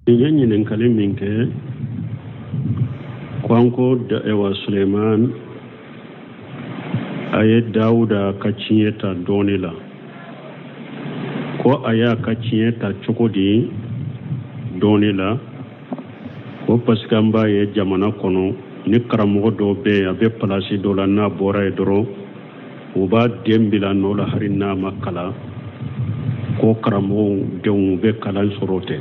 I ye ɲininkali min kɛ ko an ko wa Suleiman a ye Dawuda ka tiɲɛ ta dɔɔni la ko a y'a ka tiɲɛ ta cogo di dɔɔni la ko parce que an b'a ye jamana kɔnɔ ni karamɔgɔ dɔw bɛ yen a bɛ palasi dɔ la n'a bɔra yen dɔrɔn u b'a den bila nɔ la hali n'a ma kalan ko karamɔgɔw denw bɛ kalan sɔrɔ tɛ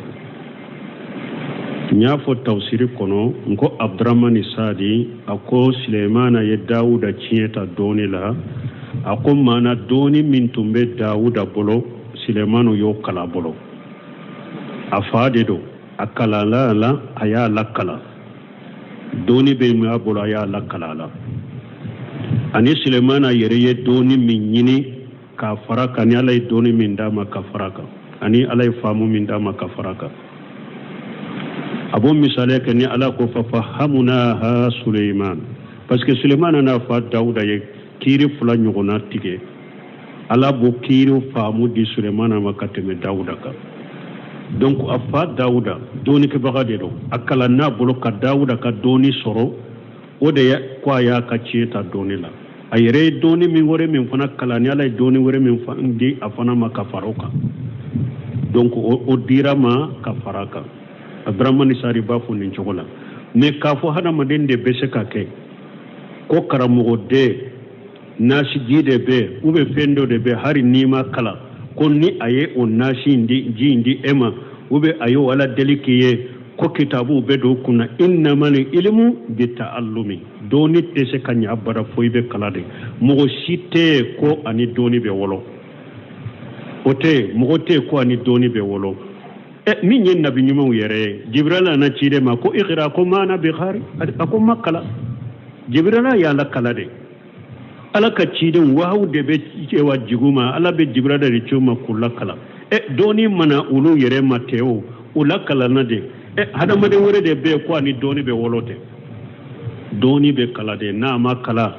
n y'a fɔ tafsiri kɔnɔ n ko abdramani sadi a ko silemana ye dawuda tiɲɛ ta dɔɔni la a ko maana dɔɔni min tun bɛ dawuda bolo silemanu y'o kalan bolo a fa de don a kalanla a la a y'a lakalan dɔɔni bɛ min a bolo a y'a lakalan a la ani silemana yɛrɛ ye dɔɔni min ɲini k'a fara kan ni ala ye dɔɔni min d'a ma ka fara kan ani ala ye faamu min d'a ma ka fara kan a b'o misaliya kɛ ni ala ko fafahamunaha suleiman parce que sulemana n'a fa dawuda ye kiiri fila ɲɔgɔnna tigɛ ala b'o kiiri faamu di sulemana ma ka tɛmɛ dawuda kan donc a fa dawuda dɔɔnikɛbaga de don a kalanna a bolo ka dawuda ka dɔɔni sɔrɔ o de ye ko a y'a ka tiɲɛ ta dɔɔni la a yɛrɛ ye dɔɔni min wɛrɛ min fana kalan ni ala ye dɔɔni wɛrɛ min di a fana ma ka fara o kan donc o dira ma ka fara a kan abdramani sadi b'a fɔ nin cogo la mais k'a fɔ hadamaden de bɛ se ka kɛ ko karamɔgɔden nasi ji de bɛ u bɛ fɛn dɔ de bɛ hali n'i ma kalan ko ni a ye o nasi in di ji in di e ma u bɛ a y'o ala deli k'i ye ko kitabuw bɛ don kunna innamal ilmu bi ta'allumi dɔɔni tɛ se ka ɲɛ abada fo i bɛ kalan de mɔgɔ si tɛ yen ko ani dɔɔni bɛ wolo o tɛ yen mɔgɔ tɛ yen ko ani dɔɔni bɛ wolo ɛ min ye nabi ɲumanw yɛrɛ ye jibirala nana ciden ma ko ikira ko ma ana bi kari a ko ma kalan jibirala y'a lakalan de ala ka ciden wahawu de bɛ wa jigin u ma ala bɛ jibirala de ci u ma k'u lakalan ɛ dɔɔni ma na olu yɛrɛ ma tɛ o u lakalanna de ɛ hadamaden wɛrɛ de bɛ yen ko ani dɔɔni bɛ wolo tɛ dɔɔni bɛ kalan de n'a ma kalan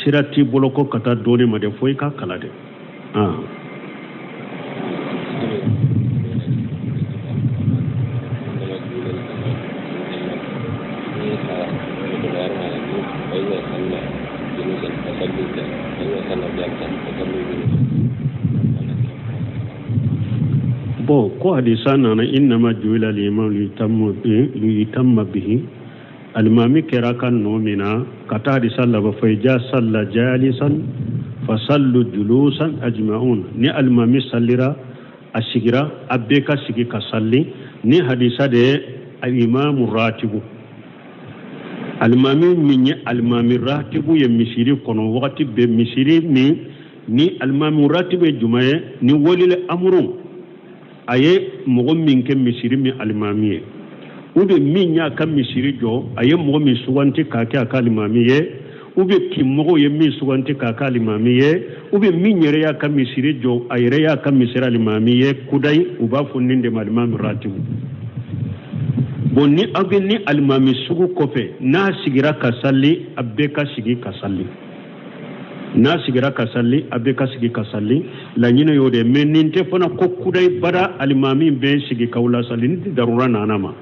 sira t'i bolo ko ka taa dɔɔni ma de fo i ka kalan de Bon ko hadisa nana innama juila al-imam liyutamma bihi alimami kɛra ka nɔ min na ka taa hadisa laban fa iza salla jalisan fasallu julusan ajma'un ni alimami sallira a sigira a bɛɛ ka sigi ka salli ni hadisa de ye alimamu ratibu alimami min ye alimami ratibu ye misiri kɔnɔ wagati bɛɛ misiri min ni alimami ratibu ye jumɛn ye ni walil amuru a ye mɔgɔ min kɛ misiri min alimami ye ou bien min y'a ka misiri jɔ a ye mɔgɔ min suganti k'a kɛ a ka alimami ye ou bien kinmɔgɔw ye min suganti k'a kɛ alimami ye ou bien min yɛrɛ y'a ka misiri jɔ a yɛrɛ y'a ka misiri alimami ye kudayi u b'a fɔ nin de ma alimami ratibu bon ni aw bɛ ni alimami sugu kɔfɛ n'a sigira ka sali a bɛɛ ka sigi ka sali n'a sigira ka sali a bɛɛ ka sigi ka sali laɲini y'o de ye mais nin tɛ fana ko kudayi bada alimami bɛ sigi k'aw lasali ni darura nana ma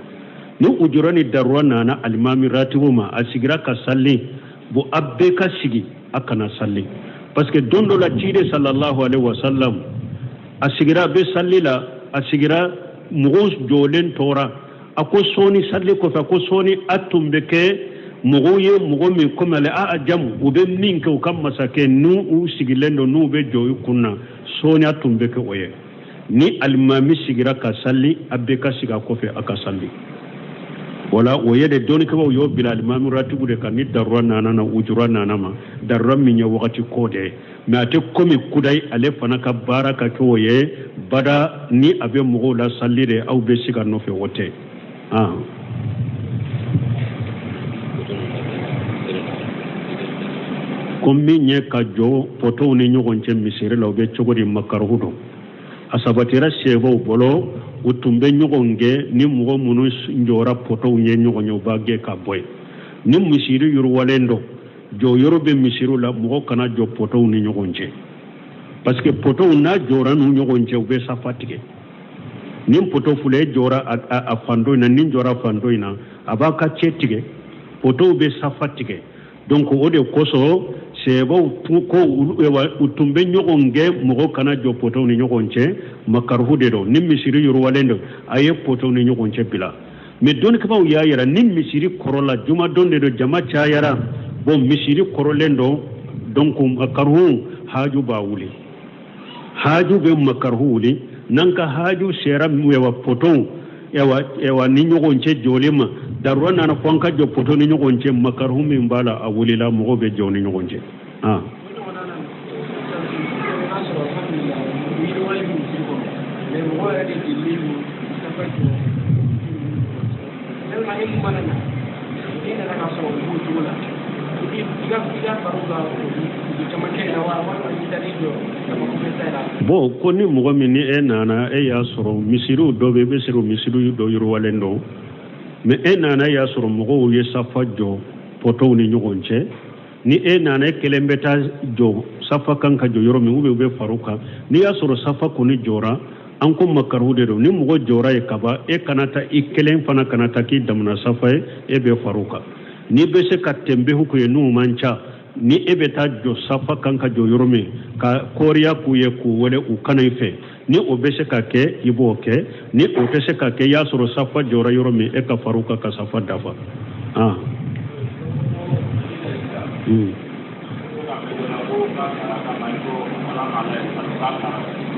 ni ujura ni darura nana alimami ratibu ma a sigira ka sali bon a bɛɛ ka sigi a kana sali parce que don dɔ la ciden sallallahu alaihi wasallam a sigira a bɛ sali la a sigira mɔgɔw jɔlen tora a ko sɔɔni sali kɔfɛ a ko sɔɔni a tun bɛ kɛ mɔgɔw ye mɔgɔ min komi ale a jamu u bɛ min kɛ u ka masakɛ n'u u sigilen don n'u bɛ jɔ i kun na sɔɔni a tun bɛ kɛ o ye ni alimami sigira ka sali a bɛɛ ka sigi a kɔfɛ a ka sali wala o ye de dɔnnikɛbaaw y'o bila alimami ratibu de kan ni darura nana na ujura nana ma darura min ye wagati ko de ye mais a tɛ komi kudayi ale fana ka baara ka kɛ o ye bada ni a bɛ mɔgɔw la sali de aw bɛ sigi a nɔfɛ o tɛ ko min ye ka jɔ potow ni ɲɔgɔn cɛ misiri la o bɛ cogo di makaruhu don a sabatira sahabaw bolo u tun bɛ ɲɔgɔn gɛn ni mɔgɔ minnu jɔra potow ye ɲɔgɔn ye u b'a gɛn ka bɔ yen ni misiri yiriwalen don jɔyɔrɔ bɛ misiriw la mɔgɔ kana jɔ potow ni ɲɔgɔn cɛ parce que potow n'a jɔra n'u ɲɔgɔn cɛ u bɛ safa tigɛ Ni poto fila e jɔra a fan dɔ in na, nin jɔra fan dɔ in na, a b'a ka cɛ tigɛ, potow bɛ safa tigɛ. Donc o de kosɔn sahabaw ko u tun bɛ ɲɔgɔn gɛn mɔgɔ kana jɔ potow ni ɲɔgɔn cɛ, makaruhu de don. Ni misiri yiriwalen don, a ye potow ni ɲɔgɔn cɛ bila. Mais dɔnnikɛbaaw y'a yira ni misiri kɔrɔla, jumadon de don, jama cayara, bon misiri kɔrɔlen don, donc makaruhu haju b'a wuli, haju bɛ makaruhu wuli. N'an ka haju sera yawa potow yawa yawa ni ɲɔgɔn cɛ jɔlen ma, darura nana fo an ka jɔ poto ni ɲɔgɔn cɛ, makaruhu min b'a la a wulila, mɔgɔw bɛ jɔ ni ɲɔgɔn cɛ. Ah bon ko ni mɔgɔ min ni e nana e y'a sɔrɔ misiriw dɔ bɛ i bɛ sɔrɔ misiriw dɔ yiriwalen don, mais e nana e y'a sɔrɔ mɔgɔw ye safa jɔ potow ni ɲɔgɔn cɛ, ni e nana e kelen bɛ taa jɔ safa kan ka jɔ yɔrɔ min, ou bien u bɛ far'u kan, n'i y'a sɔrɔ safa kɔni jɔra, an ko makaruhu de don. Ni mɔgɔ jɔra yen kaban, e kana taa i kelen fana kana taa k'i damana safa ye, e bɛ far'u kan. N'i bɛ se ka tɛnbehu k'u ye n'u man ca, ni e bɛ taa jɔ safa kan ka jɔ yɔrɔ min ka kɔriya k'u ye k'u wele u ka na i fɛ, ni o bɛ se ka kɛ i b'o kɛ, ni o tɛ se ka kɛ, i y'a sɔrɔ safa jɔra yɔrɔ min, e ka far'u kan ka safa dafa. Ah. Hmm.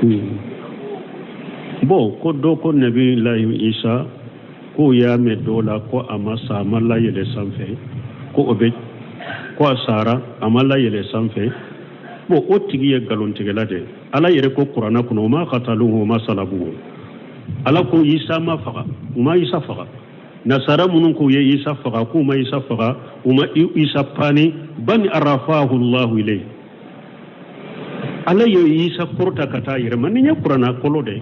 Hmm. Bon ko dɔ ko Nabi Lahi Isa k'o y'a mɛn dɔ la ko a ma sa, a ma layɛlɛ sanfɛ, ko o bɛ ko a sara, a ma layɛlɛ sanfɛ. Bon o tigi ye nkalontigɛla de ye. Ala yɛrɛ ko kuranna kɔnɔ, wa ma kataluhu wa ma salabuhu. Ala ko Isa ma faga, u ma Isa faga. Nasara minnu k'u ye Isa faga, k'u ma Isa faga, u ma Isa pani, bal rafahu Allahu ilayhi. Ala ye Isa kɔrɔta ka taa yɛrɛ ma. Nin ye kuranna kolo de ye.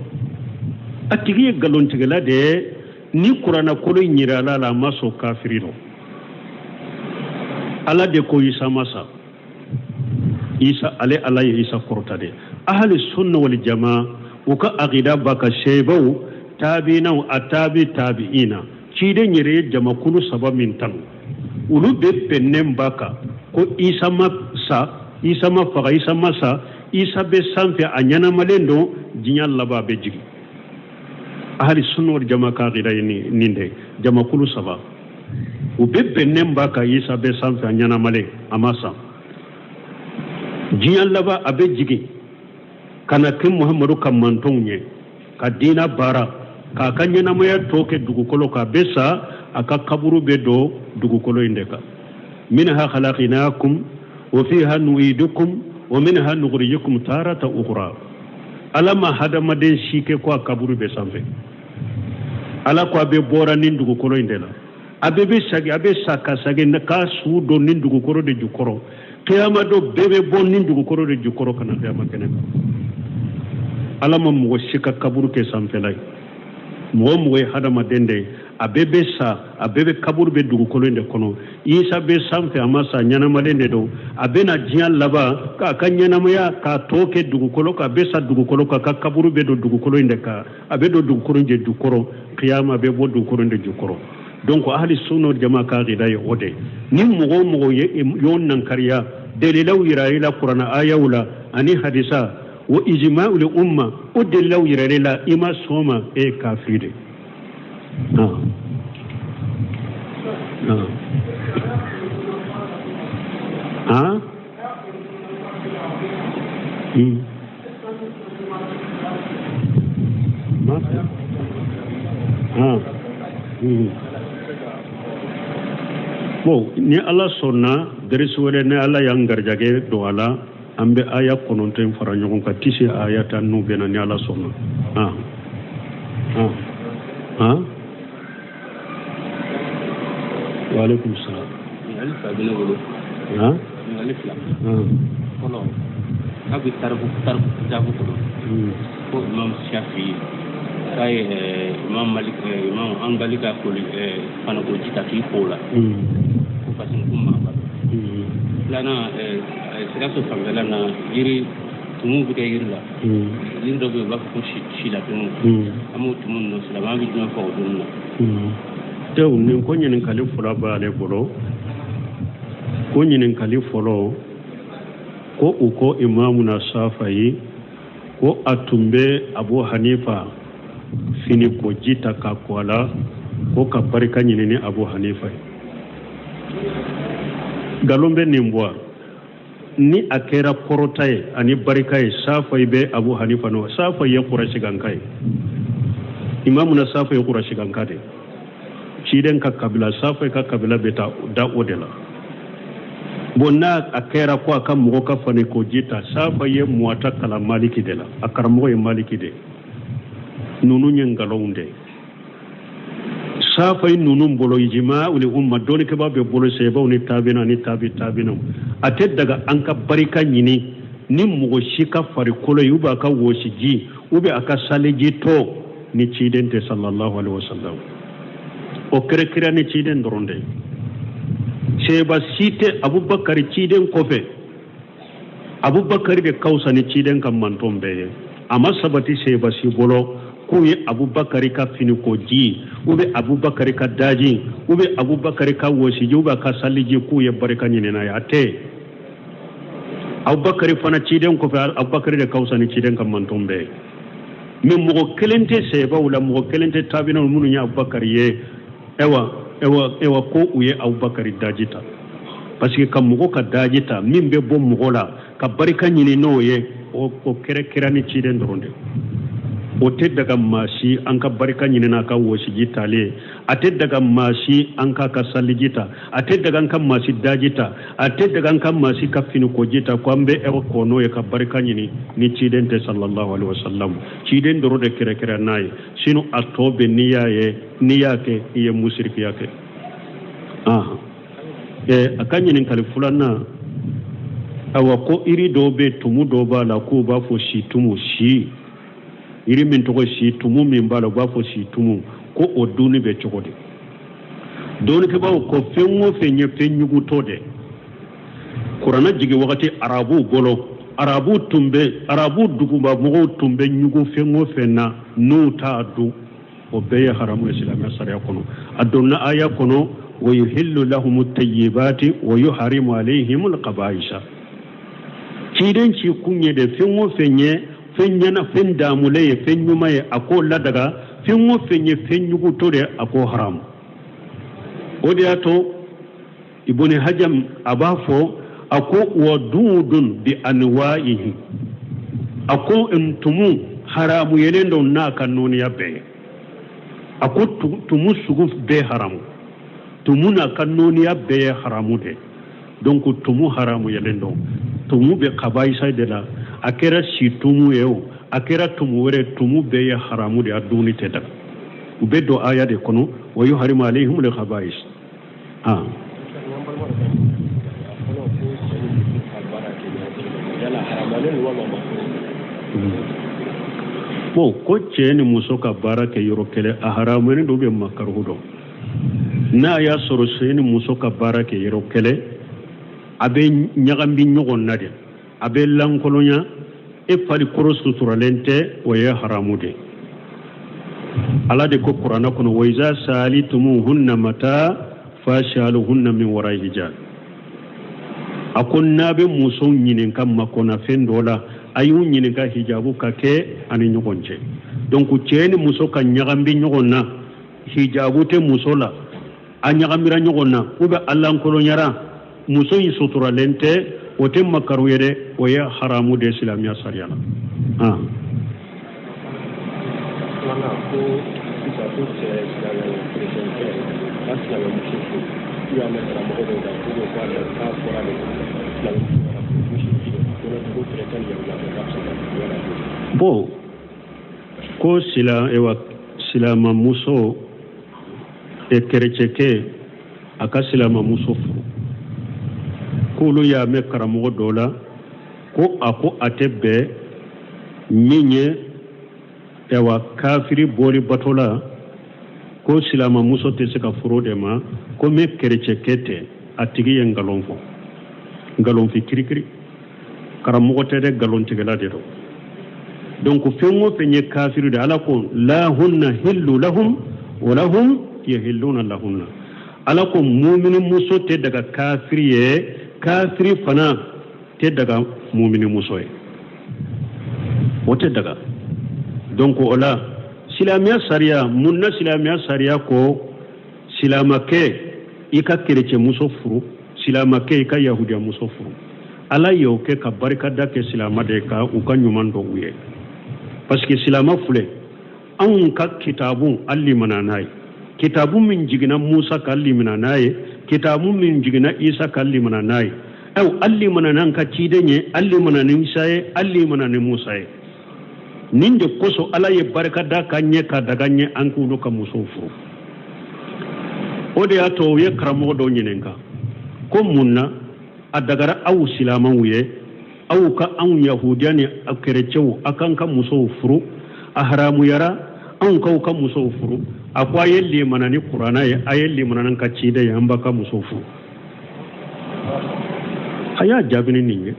A tigi ye nkalontigɛla de ye. Ni kuranna kolo in yirala la, a ma sɔn, kafiri don. Ala de ko Isa ma sa. Isa ale Ala ye Isa kɔrɔta de. Ahali sunna wal jamaa u ka akida b'a ka sahabaw tabiinaw a tabi tabiina ciden yɛrɛ ye jamakulu saba min tanu, olu bɛɛ bɛnnen b'a kan ko Isa ma sa, Isa ma faga, Isa ma sa, Isa bɛ sanfɛ, a ɲɛnamalen don, diɲɛ laban a bɛ jigin. Ahali sunna wal jamaa ka akida ye nin de, jamakulu saba u bɛɛ bɛnnen b'a kan, Isa bɛ sanfɛ, a ɲɛnamalen, a ma sa, diɲɛ laban a bɛ jigin ka na kɛ Muhamadu ka mantɔnw ye ka diina baara, k'a ka ɲɛnamaya tɔ kɛ dugukolo kan, a bɛ sa, a ka kaburu bɛ don dugukolo in de kan. Minha khalaqnakum wa fiha nu'idukum wa minha nukhrijukum tarata ukhra. Ala ma hadamaden si kɛ ko a kaburu bɛ sanfɛ. Ala ko a bɛ bɔra nin dugukolo in de la, a bɛɛ bɛ sagi, a bɛ sa ka sagi k'a su don nin dugukolo de jukɔrɔ. Kiyama don bɛɛ bɛ bɔ nin dugukolo de jukɔrɔ ka na kiyama kɛnɛ kan. Ala ma mɔgɔ si ka kaburu kɛ sanfɛla ye. Mɔgɔ o mɔgɔ ye hadamaden de ye, a bɛɛ bɛ sa, a bɛɛ bɛ kaburu bɛ dugukolo in de kɔnɔ. Isa bɛ sanfɛ, a ma sa, ɲɛnamalen de don. A bɛ na diɲɛ laban k'a ka ɲɛnamaya k'a tɔ kɛ dugukolo kan, a bɛ sa dugukolo kan, ka kaburu bɛ don dugukolo in de kan, a bɛ don dugukolo in de jukɔrɔ, kiyama bɛ bɔ dugukolo in de jukɔrɔ. Donc ahli sunna jama ka akida ye o de. Ni mɔgɔ o mɔgɔ ye y'o nankariya, dalilaw yira i la kuranna ayaw la ani hadisa wa ijma'ul umma, o dalilaw yira i la, i ma sɔn ma, e ye kafiri de. Ah. Ah. Ah. Hmm. Ah. Hmm. Bon, ni Ala sɔnna, derisi wɛrɛ ni Ala y'an garijɛgɛ don a la, an bɛ aya 9 in fara ɲɔgɔn kan, tisi aya 10 n'u bɛnna, ni Ala sɔnna. Ah. Ah. Ah. Wa alaikum salam. Ɲininkali fila bɛ ne bolo. Ah. Ɲininkali fila. Ah. Fɔlɔ, k'a bɛ tariku tariku kitabu kɔnɔ. Ko Imam Shafi k'a ye Imam Malik, Imam Hanbali ka koli fanako ji ta k'i ko la. Ko parce que ko maa ba. Filanan, Sikaso fanfɛla na, yiri Tumuw bɛ kɛ yiri la. Yiri dɔ bɛ yen, u b'a fɔ ko silatumu. An b'o tumu ninnu, silamɛya bɛ jumɛn fɔ o dunni na? Tew nin ko ɲininkali fɔlɔ b'ale bolo. Ko ɲininkali fɔlɔ ko u ko Imamuna Safayi ko a tun bɛ Abu Hanifa fini ko ji ta k'a ko a la, ko ka barika ɲini ni Abu Hanifa ye. Nkalon bɛ nin bɔ. Ni a kɛra kɔrɔta ye ani barika ye, Safayi bɛ Abu Hanifa nɔ. Safayi ye Kurasikanka ye. Imamuna Safayi ye Kurasikanka de ye. Ciden ka kabila, Safayi ka kabila bɛ taa da o de la. Bon, n'a a kɛra ko a ka mɔgɔ ka fani ko ji ta, Safayi ye Muwata kalan Maliki de la, a karamɔgɔ ye Maliki de ye. Ninnu ye nkalonw de ye. Safayi ninnu bolo, ijima uli umma, dɔnnikɛbaa bɛ bolo, sebaw ni tabina ni tabi tabinaw, a tɛ daga an ka barika ɲini ni mɔgɔ si ka farikolo ye, ou bien a ka wɔsiji, ou bien a ka saliji tɔ ni ciden tɛ, sallallahu alaihi wasallam. O kɛra kira ni ciden dɔrɔn de ye. Seba si tɛ Abubakari ciden kɔfɛ. Abubakari de ka fisa ni ciden ka mantɔn bɛɛ ye. A ma sabati seba si bolo k'u ye Abubakari ka finiko ji, ou bien Abubakari ka daji, ou bien Abubakari ka wɔsiji, ou bien a ka saliji, k'u ye barika ɲini n'a ye. A tɛ. Abubakari fana ciden kɔfɛ, Abubakari de ka fisa ni ciden ka mantɔn bɛɛ ye. Mais mɔgɔ kelen tɛ sebaw la, mɔgɔ kelen tɛ tabinaw minnu ye Abubakari ye, ewa ewa ewa, ko u ye Abubakari daji ta. Parce que ka mɔgɔ ka daji ta min bɛ bɔ mɔgɔ la ka barika ɲini n'o ye, o kɛra kira ni ciden dɔrɔn de. O tɛ daga maa si an ka barika ɲini n'a ka wɔsiji talen ye. A tɛ daga maa si an k'a ka saliji ta. A tɛ daga an ka maa si daji ta. A tɛ daga an ka maa si ka finikoji ta ko an bɛ ɛwɔ kɔ n'o ye ka barika ɲini ni ciden tɛ, sallallahu alaihi wasallam. Ciden dɔrɔn de kɛrɛkɛrɛ n'a ye. Sinon a tɔ bɛ, n'i y'a ye, n'i y'a kɛ, i ye musirikiya kɛ. A ka ɲininkali filanan, awa, ko iri dɔw bɛ, tumu dɔw b'a la k'u b'a fɔ si tumu, si yiri min tɔgɔ si tumu min b'a la, u b'a fɔ si tumu, ko o dunni bɛ cogo di? Dɔnnikɛbaaw ko fɛn o fɛn ye fɛn ɲugutɔ de, Kuranɛ jigin wagati arabuw bolo, arabu tun bɛ, arabu duguba mɔgɔw tun bɛ ɲugu fɛn o fɛn na, n'u t'a dun, o bɛɛ ye haramu ye silamɛya sariya kɔnɔ. A donna aya kɔnɔ: wa yuhillu lahumu tayyibati wa yuharimu alayhim alqabaisa. Ciden ci kun ye de, fɛn o fɛn ye fɛn ɲɛna, fɛn damulen ye, fɛn ɲuman ye, a k'o ladaga. Fɛn o fɛn ye fɛn ɲugutɔ de, a k'o haramu. O de y'a to Ibn Hajam a b'a fɔ, a ko wa dudun bi anwa'ihi, a ko ntumu haramu yelen don n'a ka nɔɔniya bɛɛ ye. A ko tumu sugu bɛɛ haramu, tumu n'a ka nɔɔniya bɛɛ ye haramu de. Donc tumu haramu yelen don. Tumu bɛ kabayisa de la. A kɛra si tumu ye o, a kɛra tumu wɛrɛ, tumu bɛɛ ye haramu de, a dunni tɛ daga. U bɛ don aya de kɔnɔ: wa yuharimu alayhim al-khaba'is. Ah, bon, ko cɛ ni muso ka baara kɛ yɔrɔ kelen, a haramuyalen don bɛ makaruhu dɔn. N'a y'a sɔrɔ cɛ ni muso ka baara kɛ yɔrɔ kelen, a bɛ ɲagami ɲɔgɔn na de, a bɛ lankolonya, e farikolo suturalen tɛ, o ye haramu de. Ala de ko Kuranɛ kɔnɔ: wa iza salitumuhunna mata fasaluhunna min wara'i hijab. A ko n'a bɛ musow ɲininka makɔnafɛn dɔ la, a y'u ɲininka hijabu ka kɛ ani ɲɔgɔn cɛ. Donc cɛ ni muso ka ɲagami ɲɔgɔn na, hijabu tɛ muso la, a ɲagamira ɲɔgɔn na, ou bien a lankolonyara, muso in suturalen tɛ, o tɛ makaru ye dɛ, o ye haramu de silamɛya sariya la. Ah. Filanan, ko sisan ko cɛ silamɛ kerecɛnkɛ ka silamɛmuso furu, k'u y'a mɛn karamɔgɔ dɔw da k'u ko k'a k'a fɔra de silamɛmuso kana furu fosi ko ko kerecɛn ni yahudiya k'a bɛ se ka furu yala. Bon, ko sila ewa silamamuso e kerecɛkɛ a ka silamamuso furu, k'olu y'a mɛn karamɔgɔ dɔ la ko a ko a tɛ bɛn min ye ewa kafiri bɔli bato la, ko silamamuso tɛ se ka furu de ma ko mɛ kerecɛkɛ tɛ. A tigi ye nkalon fɔ, nkalon fi kirikiri. Karamɔgɔ tɛ dɛ, nkalontigɛla de don. Donc fɛn o fɛn ye kafiri de, Ala ko la hunna hillu lahum wa lahum yahilluna lahunna. Ala ko mumini muso tɛ daga kafiri ye, kafiri fana tɛ daga mumini muso ye, o tɛ daga. Donc o la silamɛya sariya mun na? Silamɛya sariya ko silamakɛ i ka kerecɛn muso furu, silamakɛ i ka yahudiya muso furu. Ala y'o kɛ ka barikada kɛ silama de ka u ka ɲuman dɔn u ye, parce que silama filɛ, anw ka kitabu an limana n'a ye, kitabu min jiginna Musa kan an limana n'a ye, kitabu min jiginna Isa kan an limana n'a ye. Aw an limana n'an ka ciden ye, an limana ni Isa ye, an limana ni Musa ye. Nin de kosɔn Ala ye barika da ka ɲɛ ka daga ɲɛ an k'olu ka musow furu. O de y'a to u ye karamɔgɔ dɔw ɲininka ko mun na a dagara aw silamɛw ye aw ka anw yahudiya ni kerecɛw a k'an ka musow furu, a haramuyara anw k'aw ka musow furu? A ko a ye limana ni Kuranna ye, a ye limana n'an ka ciden ye, an b'a ka musow furu. A y'a jaabi ni nin ye,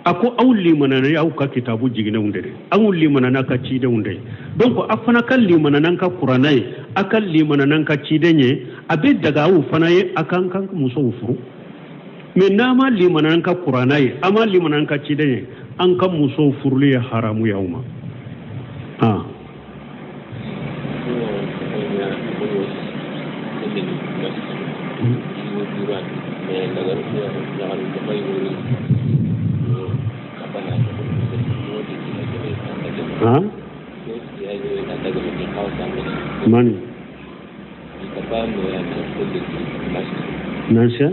a ko aw limana ni aw ka kitabu jiginnenw de ye, aw limana n'a ka cidenw de ye, donc a fana ka limana n'an ka Kuranna ye, a ka limana n'an ka ciden ye, a bɛ daga aw fana ye a k'an ka musow furu. Mais n'a ma limana an ka Kuranna ye, an ma limana an ka ciden ye, an ka musow furuli ye haramu ye aw ma. Ah. Ah? Mani. Nansi?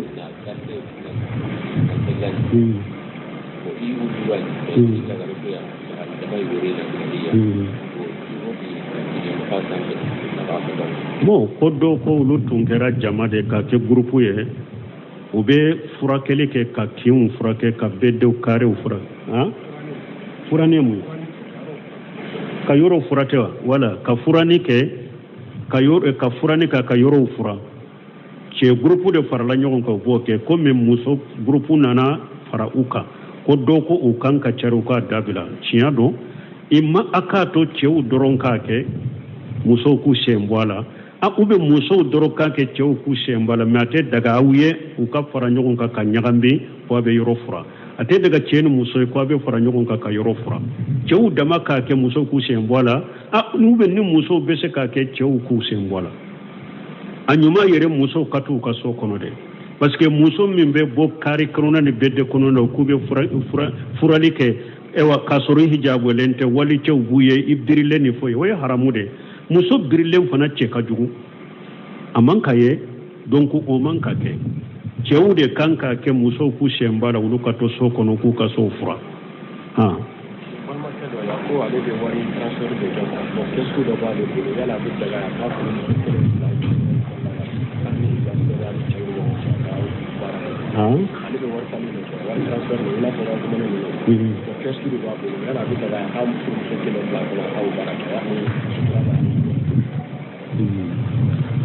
Hmm. Hmm. Hmm. Bon, ko dɔw ko olu tun kɛra jama de ka kɛ gurupu ye, u bɛ furakɛli kɛ ka kinw furakɛ, ka bɛdenw karew furakɛ. Han, furani ye mun ye? Ka yɔrɔw furakɛ wa? Wala ka furani kɛ, ka yɔrɔ ka furani kɛ, ka yɔrɔw fura. Cɛ gurupu de farala ɲɔgɔn kan, u b'o kɛ. Komi muso gurupu nana fara u kan, ko dɔw ko u kan ka cari, u k'a dabila. Tiɲɛ don, i ma a k'a to cɛw dɔrɔn k'a kɛ, musow k'u sen bɔ a la, a u bɛ musow dɔrɔn k'a kɛ, cɛw k'u sen bɔ a la. Mais a tɛ daga aw ye u ka fara ɲɔgɔn kan ka ɲagami ko a bɛ yɔrɔ fura. A tɛ daga cɛ ni muso ye ko a bɛ fara ɲɔgɔn kan ka yɔrɔ fura. Cɛw dama k'a kɛ, musow k'u sen bɔ a la. A n'u bɛ ni musow bɛ se k'a kɛ, cɛw k'u sen bɔ a la. A ɲuman yɛrɛ, musow ka t'u ka so kɔnɔ dɛ, parce que muso min bɛ bɔ kari kɔnɔna ni bɛdɛ kɔnɔna na k'u bɛ furali kɛ, ayiwa, k'a sɔrɔ i hijabulen tɛ, walicɛw b'u ye i birilen ni foyi, o ye haramu de. Muso birilen fana cɛ ka jugu, a man ka ye. Donc o man ka kɛ, cɛw de kan k'a kɛ, musow k'u sen b'a la, olu ka to so kɔnɔ k'u ka sow fura. Han. Balimakɛ dɔ la ko ale bɛ wari transfert de kɛ quoi. Bon, kɛsu dɔ b'ale bolo, yala a bɛ daga a k'a furu muso kelen fila kɔnɔna la, hali ni hijabu dɔ b'ale cɛw ni ɲɔgɔn cɛ, a ka baara kɛ? Ale bɛ wari falen de kɛ, wari transfert de, i n'a fɔ wari dumuni ninnu. Bon, kɛsu de b'a bolo, yala a bɛ daga a k'a furumuso kelen bila a kɔnɔ a k'o baara kɛ, hali ni sutura b'ale?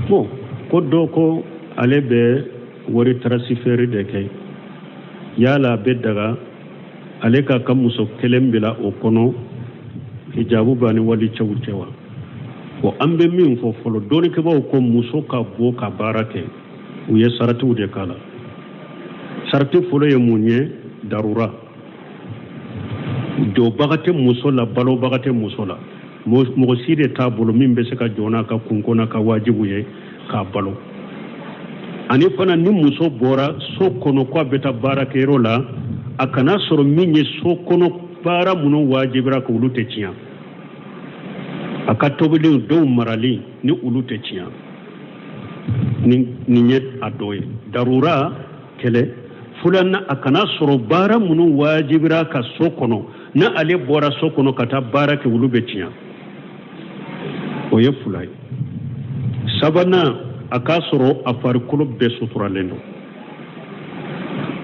Bon, ko dɔ ko ale bɛ wari transfert de kɛ, yala a bɛ daga ale k'a ka muso kelen bila o kɔnɔ, hijabu b'a ni walicɛw cɛ wa? Bon, an bɛ min fɔ fɔlɔ, dɔnnikɛbaaw ko muso ka bɔ ka baara kɛ, u ye saratiw de k'a la. Sarati fɔlɔ ye mun ye? Darura, jɔbaga tɛ muso la, balobaga tɛ muso la, mɔgɔ si de t'a bolo min bɛ se ka jɔ n'a ka kunko n'a ka wajibu ye k'a balo. Ani fana, ni muso bɔra so kɔnɔ ko a bɛ taa baarakɛyɔrɔ la, a kana sɔrɔ min ye so kɔnɔ baara minnu wajibira ka olu tɛ tiɲɛ, a ka tobiliw, denw marali, ni olu tɛ tiɲɛ. Nin ye a dɔ ye, darura kɛlɛ. Filanan, a kana sɔrɔ baara minnu wajibira ka so kɔnɔ, ni ale bɔra so kɔnɔ ka taa baara kɛ, olu bɛ tiɲɛ. O ye fila ye. Sabanan, a k'a sɔrɔ a farikolo bɛɛ suturalen don,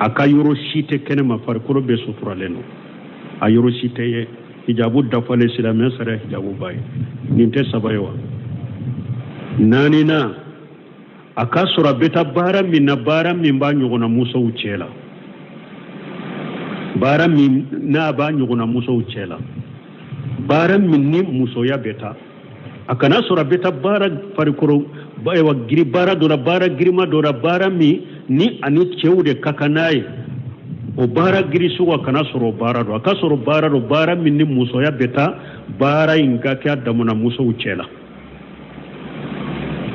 a ka yɔrɔ si tɛ kɛnɛma, farikolo bɛɛ suturalen don, a yɔrɔ si tɛ ye, hijabu dafalen, silamɛya sariya hijabu b'a ye. Nin tɛ saba ye wa? Naaninan, a k'a sɔrɔ a bɛ taa baara min na, baara min b'a ɲɔgɔnna musow cɛ la. Baara min n'a b'a ɲɔgɔnna musow cɛ la, baara min ni musoya bɛ taa, a kana sɔrɔ a bɛ taa baara farikolo ayiwa giri baara dɔ la, baara girima dɔ la, baara min ni ani cɛw de ka kan n'a ye, o baara giri sugu a kana sɔrɔ o baara dɔ. A ka sɔrɔ baara dɔ, baara min ni musoya bɛ taa, baara in ka kɛ a damana musow cɛ la,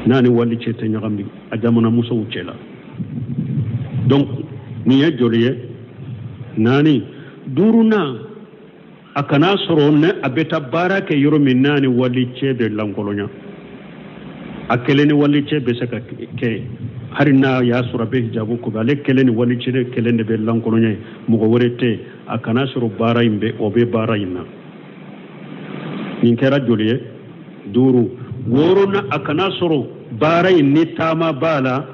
n'a ni walicɛ tɛ ɲagami, a damana musow cɛ la. Donc nin ye joli ye? Naani. Duurunan, a kana sɔrɔ ne a bɛ taa baara kɛ yɔrɔ min n'a ni walicɛ bɛ lankolonya, a kelen ni walicɛ bɛ se ka kɛ, hali n'a y'a sɔrɔ a bɛ hijabu ko, ale kelen ni walicɛ kelen de bɛ lankolonya ye, mɔgɔ wɛrɛ tɛ, a kana sɔrɔ baara in bɛ o bɛ baara in na. Nin kɛra joli ye? Duuru. Wɔɔrɔnan, a kana sɔrɔ baara in ni taama b'a la,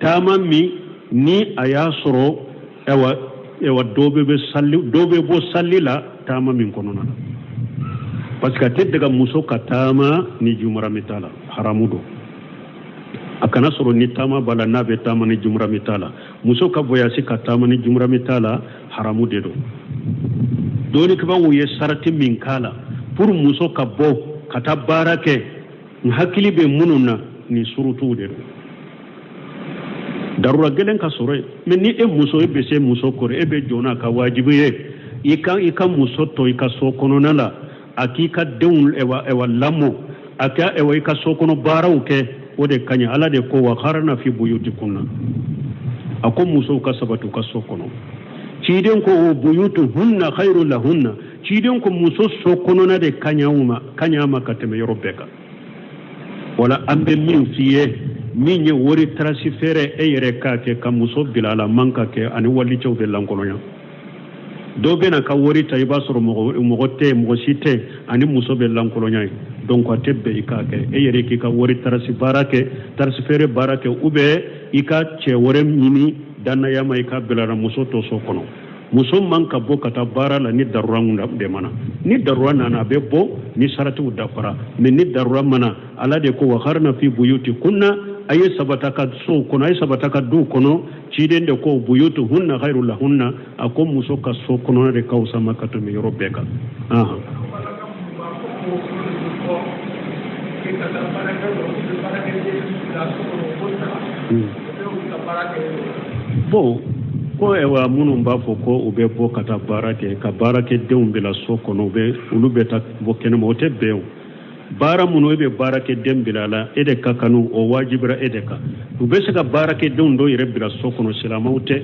taama min ni a y'a sɔrɔ ayiwa ayiwa dɔ bɛ sali, dɔ bɛ bɔ sali la taama min kɔnɔna na, parce que a tɛ daga muso ka taama ni jumarami t'a la, haramu don. A kana sɔrɔ ni taama b'a la, n'a bɛ taama ni jumarami t'a la. Muso ka voyage ka taama ni jumarami t'a la, haramu de don. Dɔnnikɛbaaw ye sarati min k'a la pour muso ka bɔ ka taa baara kɛ, n hakili bɛ minnu na, nin surutuw de don. Darura gɛlɛn ka sɔrɔ yen, mais ni e muso, e bɛ se muso kɔrɔ, e bɛ jɔ n'a ka wajibi ye i ka muso to i ka so kɔnɔna la, a k'i ka denw ɛwa ɛwa lamɔ, a ka ɛwa i ka so kɔnɔ baaraw kɛ, o de ka ɲi. Ala de ko wa qarna fi buyutikunna, a ko musow ka sabati u ka so kɔnɔ. Ciden ko o buyutuhunna khairu lahunna. Ciden ko muso so kɔnɔna de ka ɲi ma, ka ɲi a ma ka tɛmɛ yɔrɔ bɛɛ kan. Wala an bɛ min f'i ye, min ye wari transfert, e yɛrɛ k'a kɛ ka muso bila a la, man ka kɛ ani walicɛw bɛ lankolonya. Dɔw bɛ na ka wari ta, i b'a sɔrɔ mɔgɔ mɔgɔ tɛ, mɔgɔ si tɛ, ani muso bɛ lankolonya ye. Donc a tɛ bɛn i k'a kɛ e yɛrɛ k'i ka wari tarasi baara kɛ, transfert baara kɛ, ou bien i ka cɛ wɛrɛ ɲini dannaya ma, i ka bila la, muso to so kɔnɔ. Muso man ka bɔ ka taa baara la ni darura de ma na. Ni darura nana, a bɛ bɔ ni saratiw dafara, mais ni darura ma na, Ala de ko wa qarna fi buyutikunna, a ye sabata ka sow kɔnɔ, a ye sabata ka duw kɔnɔ. Ciden de ko buyutuhunna khairu lahunna, a ko muso ka so kɔnɔna de ka fisa ma ka tɛmɛ yɔrɔ bɛɛ kan. Ahan. Bon, ko ɛwa minnu b'a fɔ ko u bɛ bɔ ka taa baara kɛ, ka baarakɛdenw bila so kɔnɔ, u bɛ olu bɛ taa bɔ kɛnɛma, o tɛ bɛn o. Baara minnu e bɛ baarakɛden bila a la, e de ka kanu, o wajibira e de kan. U bɛ se ka baarakɛdenw dɔw yɛrɛ bila so kɔnɔ, silamɛw tɛ.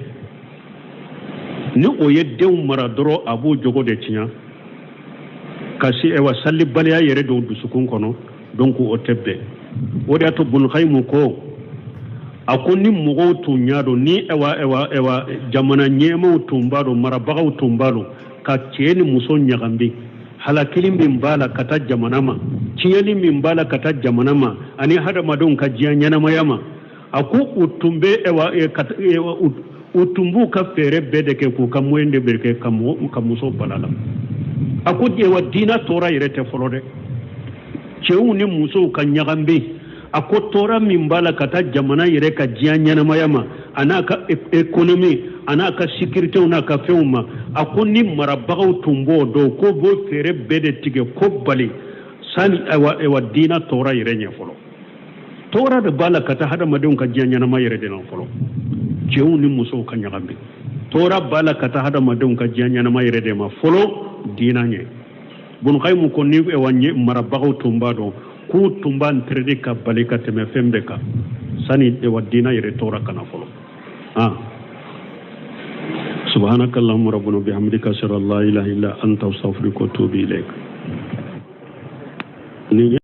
Ni o ye denw mara dɔrɔn, a b'o jogo de tiɲɛ ka se ɛwa salibaliya yɛrɛ don dusukun kɔnɔ. Donc o tɛ bɛn. O de y'a to Bunukayimu ko, a ko ni mɔgɔw tun y'a dɔn, ni ɛwa ɛwa ɛwa jamana ɲɛmaaw tun b'a dɔn, marabagaw tun b'a dɔn ka cɛ ni muso ɲagambi, halakili min b'a la ka taa jamana ma, tiɲɛni min b'a la ka taa jamana ma ani hadamadenw ka diɲɛ ɲɛnamaya ma, a ko u tun bɛ ɛwa u tun b'u ka fɛɛrɛ bɛɛ de kɛ k'u ka moyen de bɛɛ kɛ ka mɔgɔ ka muso bala la. A ko ɛwa diinɛ tɔɔrɔ yɛrɛ tɛ fɔlɔ dɛ, cɛw ni musow ka ɲagambi, a ko tɔɔrɔ min b'a la ka taa jamana yɛrɛ ka diɲɛ ɲɛnamaya ma, a n'a ka économie, a n'a ka sécurité n'a ka fɛnw ma, a ko ni marabagaw tun b'o dɔn, ko b'o fɛɛrɛ bɛɛ de tigɛ ko bali sani ayiwa ayiwa diinɛ tɔɔrɔ yɛrɛ ɲɛ fɔlɔ. Tɔɔrɔ de b'a la ka taa hadamadenw ka diɲɛ ɲɛnama yɛrɛ de la fɔlɔ, cɛw ni musow ka ɲagami. Tɔɔrɔ b'a la ka taa hadamadenw ka diɲɛ ɲɛnama yɛrɛ de ma fɔlɔ diinɛ ɲɛ. Bunukayimu ko ni ɛwa marabagaw tun b'a dɔn, k'u tun b'a interdit ka bali ka tɛmɛ fɛn bɛɛ kan sani ɛwa diinɛ yɛrɛ tɔɔrɔ ka na fɔlɔ. Ah, subhanaka allahumma rabbana bihamdika, ashhadu an la ilaha illa anta, astaghfiruka wa atubu ilaik. Ni